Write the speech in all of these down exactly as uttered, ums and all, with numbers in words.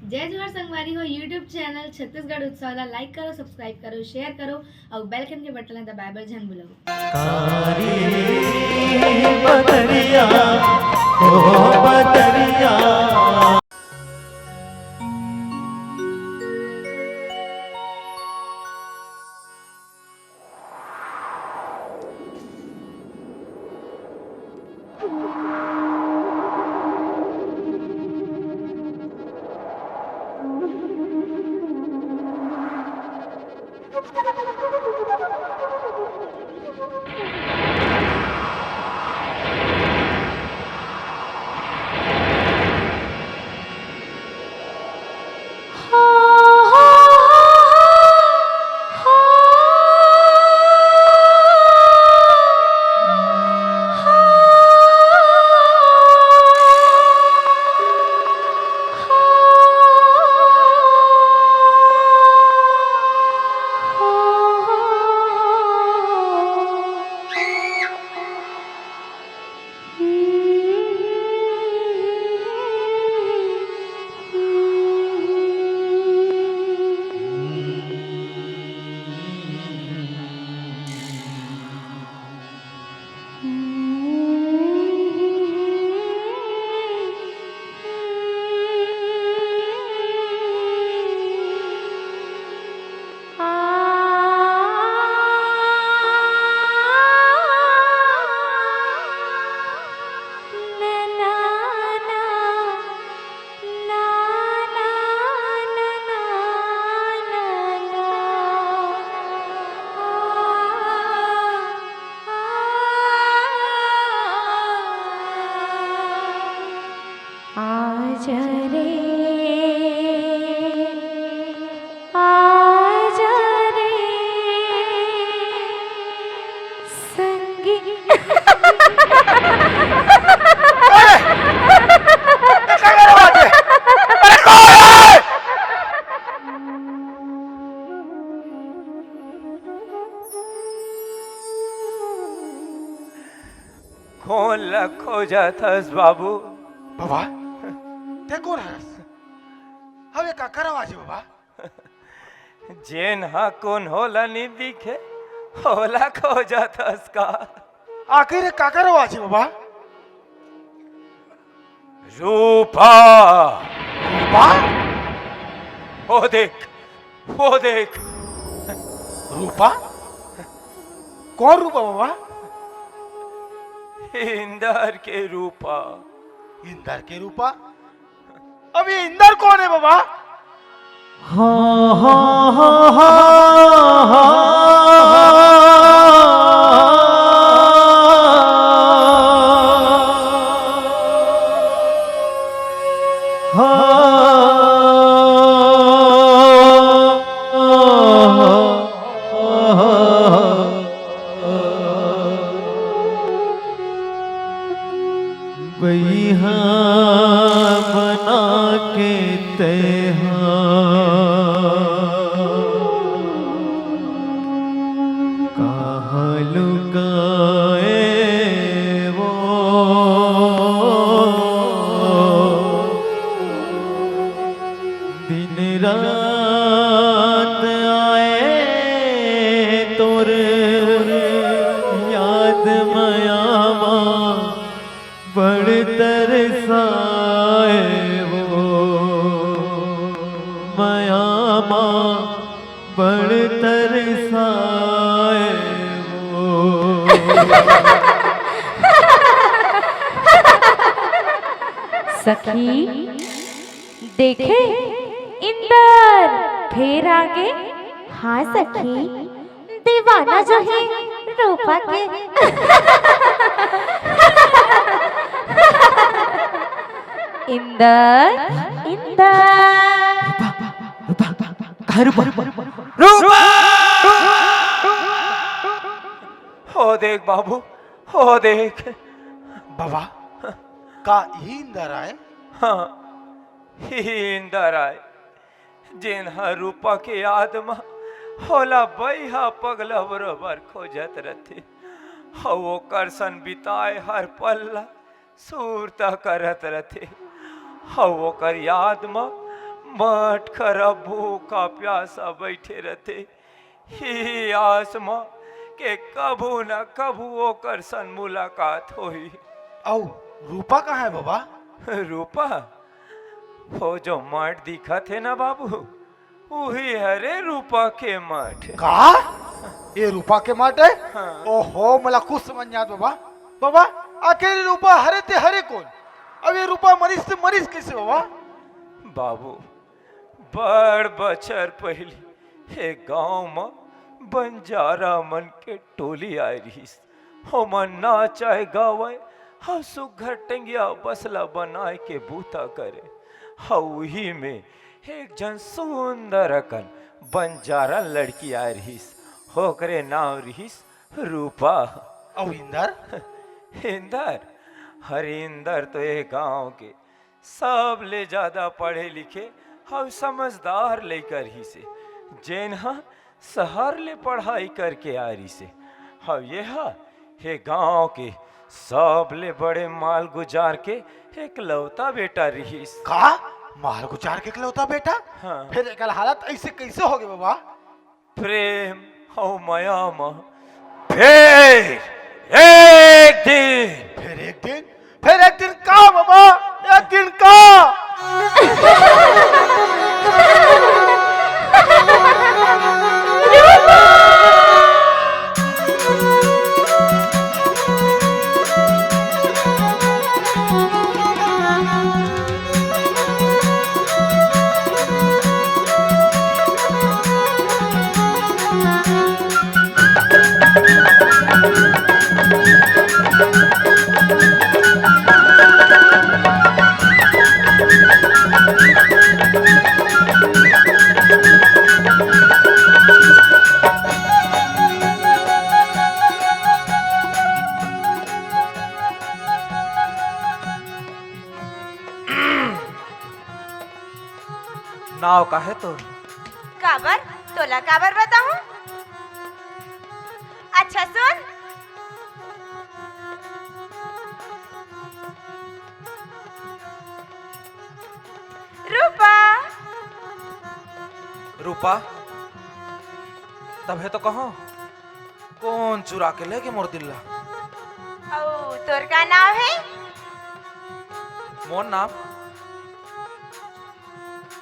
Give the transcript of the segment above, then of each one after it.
जय जोहार संगवारी हो, YouTube चैनल छत्तीसगढ़ उत्सव ला like करो, subscribe करो, share करो अउ bell icon के बटन ला दबाए बर झन भूलव। आजा रे, आजा रे, संगी। अरे! ये का करे बात है? अरे कौन है? कोन ला खोजत हस बाबू? बाबा, ते कोन हस? हवे काकर आवाज हे बाबा? जेन हा कोनो ला नी दिखे, ओला खोजत हस का? आखिर काकर आवाज हे बाबा? रूपा। रूपा? वो देख, वो देख। रूपा? कौन रूपा बाबा? इंदर के रूपा। इंदर के रूपा? अब ये इंदर कौन है बाबा? बइहा बना के तेहा कहाँ लुकाए वो। दिन रात आए तोर याद मया मा बड़ तरसाए वो, मया मा बड़ तरसाए वो। सखी, देखे, इंदर फेर आगे। हाँ सखी, दीवाना जो है रूपा के। इंदर, इंदर। रूपा, रूपा, रूपा, कहाँ रूपा? रूपा! हो देख बाबू, हो देख। बाबा, का ई इंदर आय? हाँ, ई इंदर आय, जेन ह रूपा के याद म ओला बइहा पगला बरोबर खोजत रथे, अउ ओकर सन बिताए हर पल ल सुरता करत रथे, अउ ओकर याद म मट खरा भूखा प्यासा बइठे रथे, ही आस म के कभू न कभू ओकर संग मुलाकात होही। अउ रूपा कहाँ हे बबा? रूपा? वो जो मट दिखत हे ना बाबू, उही हरे रूपा के मट। का? ये रूपा के मट हे? हाँ। ओहो, मोला कुछ समझ नइ आत बबा। बबा, आखिर ये रूपा हरे ते हरे कोन? अब ये रूपा मरिस ते मरिस कइसे बबा? बाबू, बड़ बछर पहिली ए गांव म बंजारा मन के टोली आय रिहिस। ओमन नाचय गावय, अउ सुघर टंगिया बसला बनाय के बूता करे। अउ उही में एक झन सुंदर अकन बंजारा लड़की आय रिहिस। ओकरे नांव रिहिस रूपा। अउ इंदर? इंदर? अरे इंदर तो ए गांव के सबले जादा पढ़े लिखे अउ समझदार लइका रिहिस हे, जेन ह सहर ले पढ़ाई करके आय रिहिस हे। अउ ये ह ए गांव के सबले बड़े मालगुजार के एकलौता बेटा रिहिस। का? मालगुजार के एकलौता बेटा? हाँ। फेर एकर हालत अइसे कइसे होगे बबा? प्रेम अउ मया म फेर एक दिन। फेर एक दिन? फेर एक दिन का बबा? एक दिन का? नाव का हे तोर? काबर? तोला काबर बताहूं? अच्छा सुन। रूपा। रूपा, तभे तो कहों, कोन चुरा के लेगे मोर दिल ला? अउ तोर का नाव हे? मोर नाम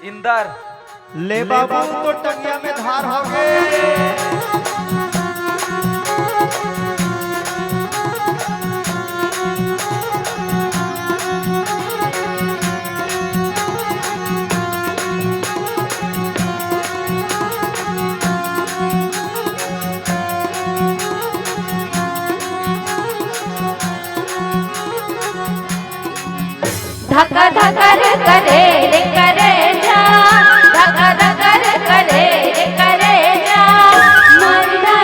इंदर। ले बाबू, तो टंगिया में धार होगे। धक धक रे करे रे करे जा, धक धक रे करे रे करे जा, मरना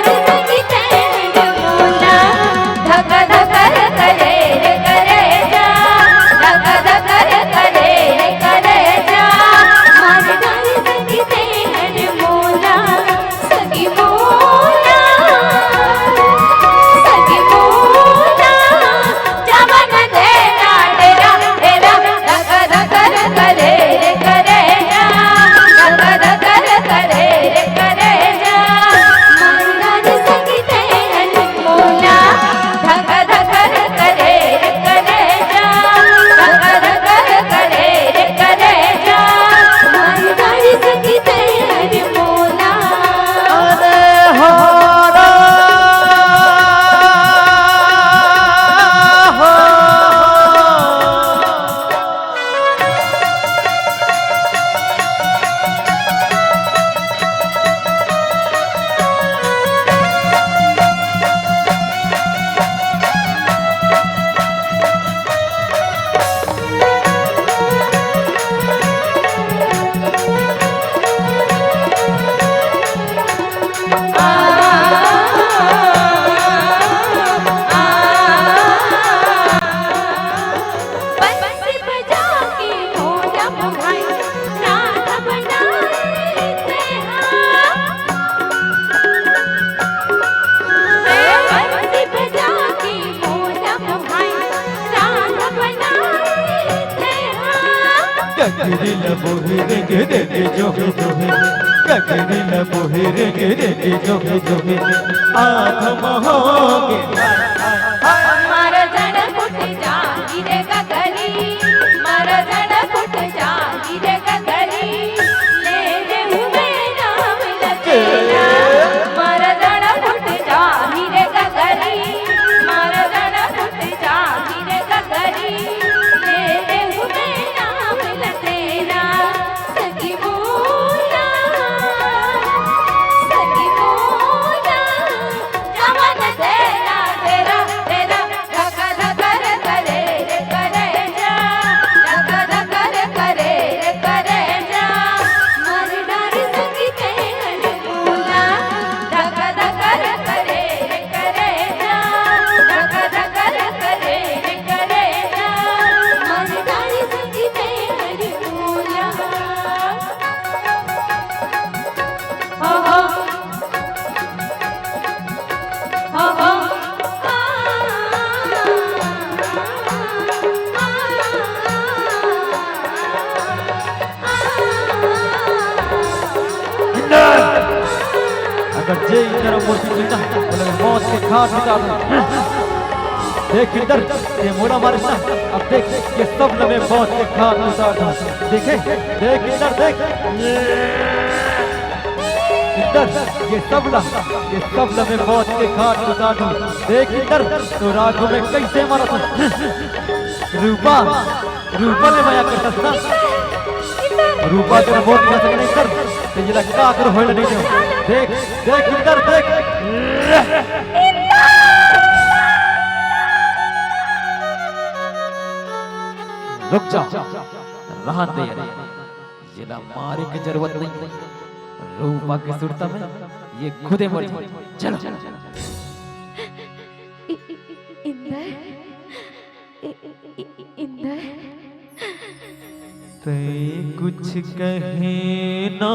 गगरी ल बोहे रे गे रे गे जोहे जोहे, गगरी ल बोहे रे गे रे गे जोहे जोहे, आधम होगे। मरजन फुट जाही रे गगरी, मरजन फुट जाही रे गगरी, ले लेहूँ मैं नाम ल तेना। मरजन फुट जाही रे गगरी, मरजन फुट जाही रे गगरी, ले लेहूँ मैं नाम ल तेना। सखी मोला, सखी मोला, जवन तेरा, तेरा, तेरा, धक धक करे रे करे जा, धक धक करे रे करे जा, मर डार सखी तेहन मोला, धक धक करे रे करे जा, धक धक करे रे करे जा, मर डार सखी तेहन मोला। हो, हो। हो, हो। अगर जे इनकर मूर्ति मिलता, बोले, मौत के घाट उतार दो। देख इंदर, ये मोला मारिस ना, अब देख, ये सब ल मैं मौत के घाट उतार दूँ। देखे, देख इंदर, देख। इंदर, ये सब ल, ये सब ल मैं मौत के घाट उतार दूँ। देख इंदर, तोर आगू में कइसे मारत हँव। रूपा, रूपा ले मया करथस ना। रूपा तेरा मौत का सकने कर, ते येला का कर होए नहीं दे। देख, देख इंदर, देख। रुक जा, रहन दे यार, येला मारे के जरूरत नहीं। रूपा के सुरता में ये खुदे मर जाही। चलो। इ-, इ-, इंदर, इ-, इ-, इ-, इंदर। तैं कुछ कहे ना,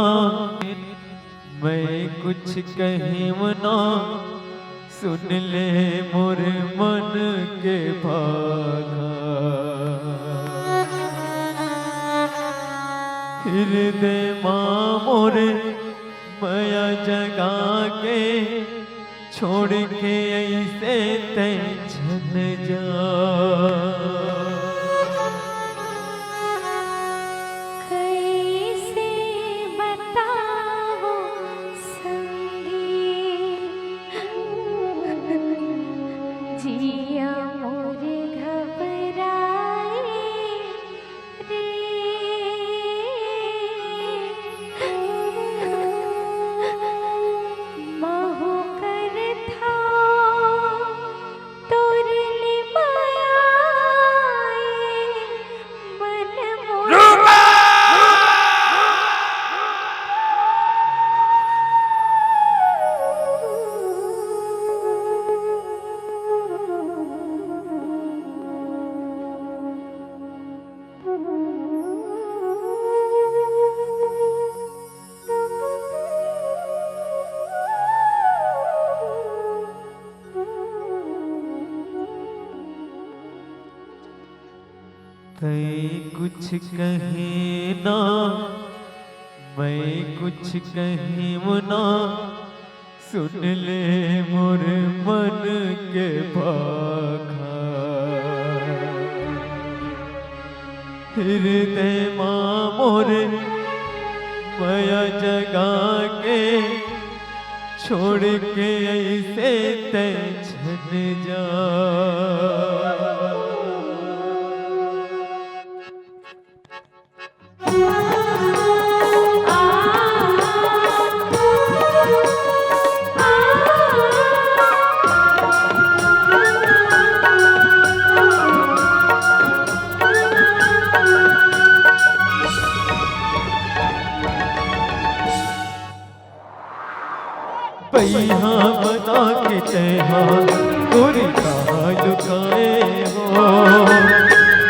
मैं कुछ कहेंव ना, सुन ले मोर मन के भाखा। हृदय मा मोर मया जगा के, छोड़ के अइसे तैं झन जा। कइसे बतावँव संगी, जिया मोर घबराए रे। महूँ करथँव तोर ले मया ए मन मोर। तैं कुछ कहे ना, मैं कुछ कहेंव ना, सुन ले मोर मन के भाखा। हृदय मा मोर मया जगा के, छोड़ के अइसे तैं झन जा। बइहा बना के तैं हा गोरी कहाँ लुकाए हो,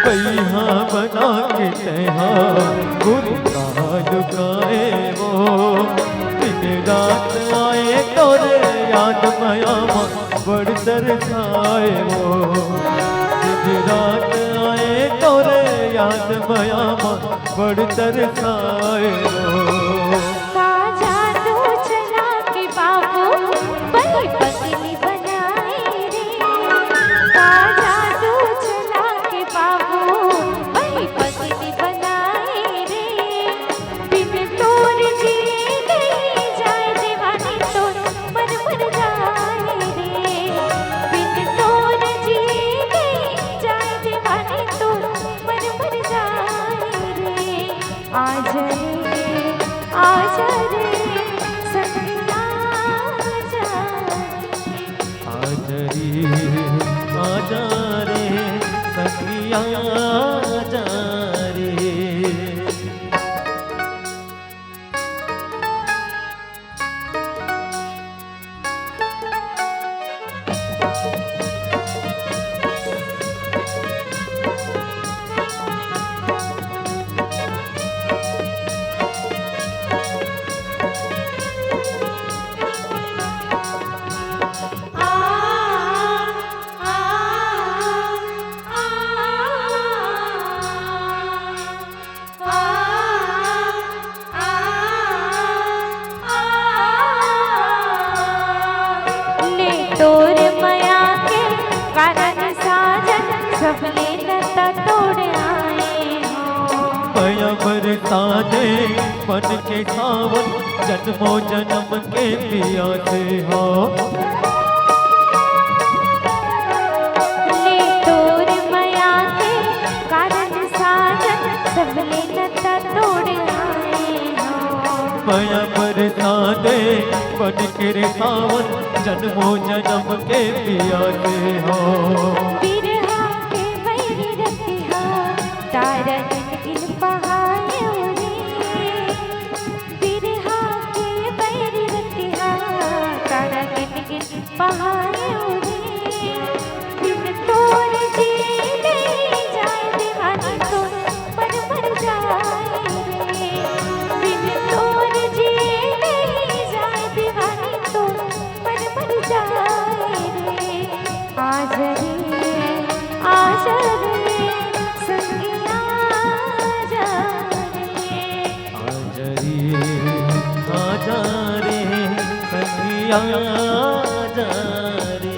बइहा बना के तैं हा गोरी कहाँ लुकाए हो। दिन रात आए तोरे याद मया मा बड़ तरसाए हो। दिन रात आए तोरे याद मया मा बड़ तरसाए वो। का जादू चला के बाबू बनी पगली बनाए रे। का जादू चला के बाबू बनी पगली बनाए रे। बिन तोर जिए नहीं जाए दीवानी तोर मर मर जाए रे। बिन तोर जिए नहीं जाए दीवानी तोर मर मर जाए रे। आजा रे, आजा रे, संगिया आजा रे। आजा रे, आजा रे, संगिया आजा रे। ले तोर मया के कारण साजन, सबले नता तोड़ आए हो। मया बरसा दे बन के सावन, जन्मों जन्म के पिया से हो। ले तोर मया के कारण साजन, सबले नता तोड़ आए हो। मया बरसा दे बन के रे सावन, जन्मों जन्म के पिया से हो। बिरहा के बैरी रतिहा, तारा गिन गिन पहायो रे। बिरहा के बैरी रतिहा, तारा गिन गिन पहायो रे। बिन तोर जिए नहीं जाए दीवानी तोर मर मर जाए रे। बिन तोर जिए नहीं जाए दीवानी तोर मर मर जाए रे। आजा रे, आजा रे, संगिया आजा रे। आजा रे, आजा रे, संगिया आजा रे।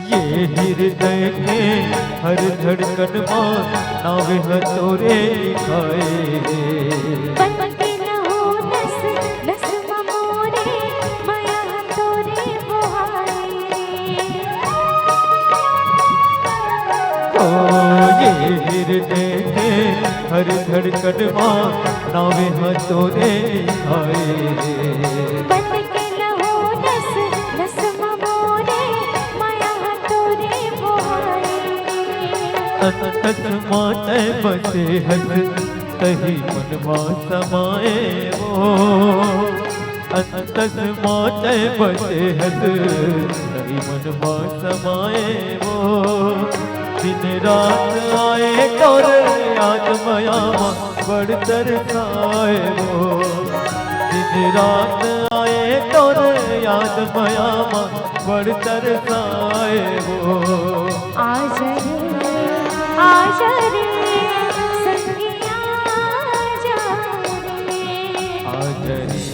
ये हृदय के हर धड़कन मा नावे ह तोरे लिखाए हे। बन के लहू नस नस म मोरे, मया ह तोरे बोहाए रे। ओ ये हृदय के हर धड़कन मा नावे ह तोरे लिखाए हे। बन के लहू नस नस म मोरे, मया ह तोरे बोहाए रे। अंतस मा तै बसे हस, तही मन मा समाए वो। अंतस मा तै बसे हस, तही मन मा समाए वो। दिन रात आए तोर याद मया मा बड़ तरसाए वो। दिन रात आए तोर याद मया मा बड़ तरसाए वो। आजा रे, आजा रे, संगिया आजा रे। आजा रे,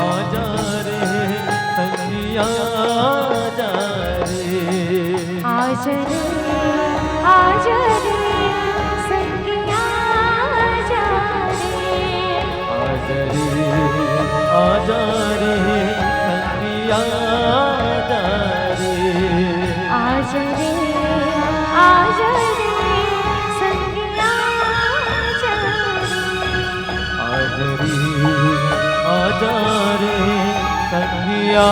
आजा रे, संगिया आजा रे। आजा रे, आजा रे, संगिया आजा रे। आज रे, आज रे, संगिया आज रे। आज रे, आज रे, संगिया आज रे। आज रे, आज रे, संगिया।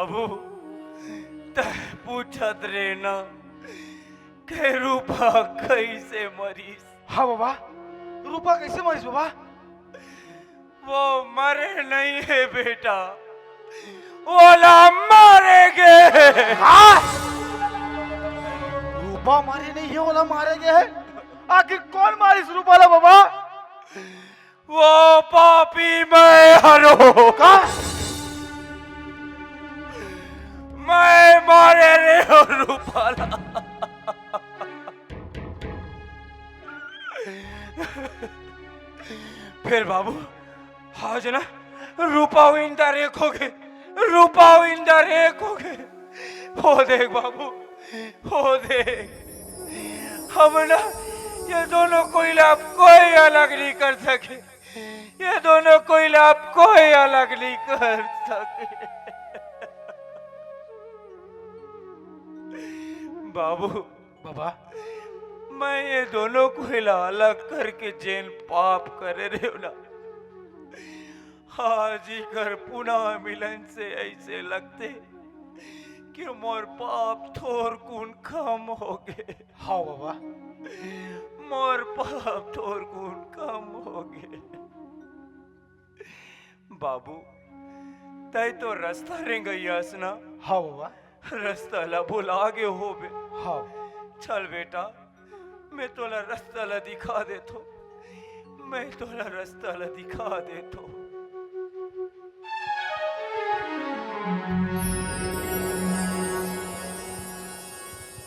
बाबू, तैं पूछत रे ना, के रूपा कइसे मरिस? हाँ बाबा, रूपा कइसे मरिस बाबा? वो मरे नहीं है बेटा, ओला मारे गे। हाँ? रूपा मरे नहीं है, ओला मारे गे हे। आखिर कोन मारिस रूपा ला बाबा? वो पापी मैं हरों। का? मैं मारे रे हो रूपा ला। फेर बाबू, हाँ जना, रूपा इंदा रेख होगे, रूपा इंदा रेख होगे। वो देख बाबू, वो देख, हमन ये दोनों कोई ला कोई अलग नहीं कर सके, ये दोनों कोई ला कोई अलग नहीं कर सके। बाबू, बाबा, मैं ये दोनों कोई ला अलग करके जेन पाप करे रेहों ना, आज इकर पुनः मिलन से अइसे लगथे कि मोर पाप थोरकुन कम होगे। हाँ बाबा। मोर पाप थोरकुन कम होगे। बाबू, तैं तो रस्ता रेंगइया अस ना? हाँ बाबा। रस्ता ला भुला गे होबे। हाँ। चल बेटा, मैं तोला रस्ता ला दिखा देथों, मैं तोला रस्ता ला दिखा देथों।